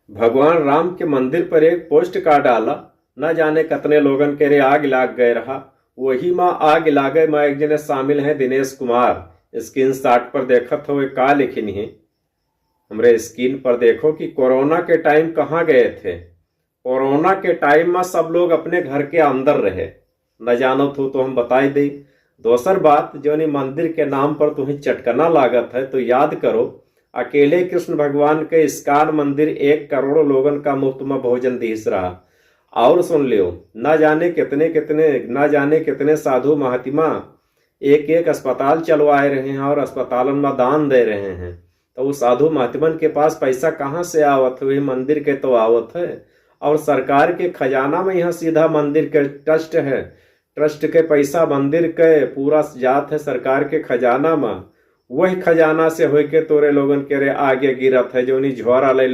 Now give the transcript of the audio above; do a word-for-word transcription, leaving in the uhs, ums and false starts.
भगवान राम के मंदिर पर एक पोस्ट कार्ड आला, न जाने कतने लोगन के रे आग लाग गए रहा। वही मा आग लागे मा एक जने शामिल हैं दिनेश कुमार। स्क्रीनशॉट पर देखत हो का लिखिन है, हमरे स्क्रीन पर देखो कि कोरोना के टाइम कहाँ गए थे। कोरोना के टाइम मा सब लोग अपने घर के अंदर रहे। न जानत हो तो हम बताई दे। दोसर बात, जौन ई मंदिर के नाम पर तुम्हें चटकना लागत है, तो याद करो, अकेले कृष्ण भगवान के इस्कान मंदिर एक करोड़ लोगन का मुफ्त में भोजन दिस रहा। और सुन लियो, ना जाने कितने कितने, ना जाने कितने साधु महात्मा एक एक अस्पताल चलवाए रहे हैं और अस्पतालन में दान दे रहे हैं। तो वो साधु महात्मन के पास पैसा कहाँ से आवत है? वही मंदिर के तो आवत है। और सरकार के खजाना में यहाँ सीधा मंदिर के ट्रस्ट है, ट्रस्ट के पैसा मंदिर के पूरा जात है सरकार के खजाना में। वही खजाना से होके तोरे लोगन के रे आगे गिरत है, जौन ई झोरा ले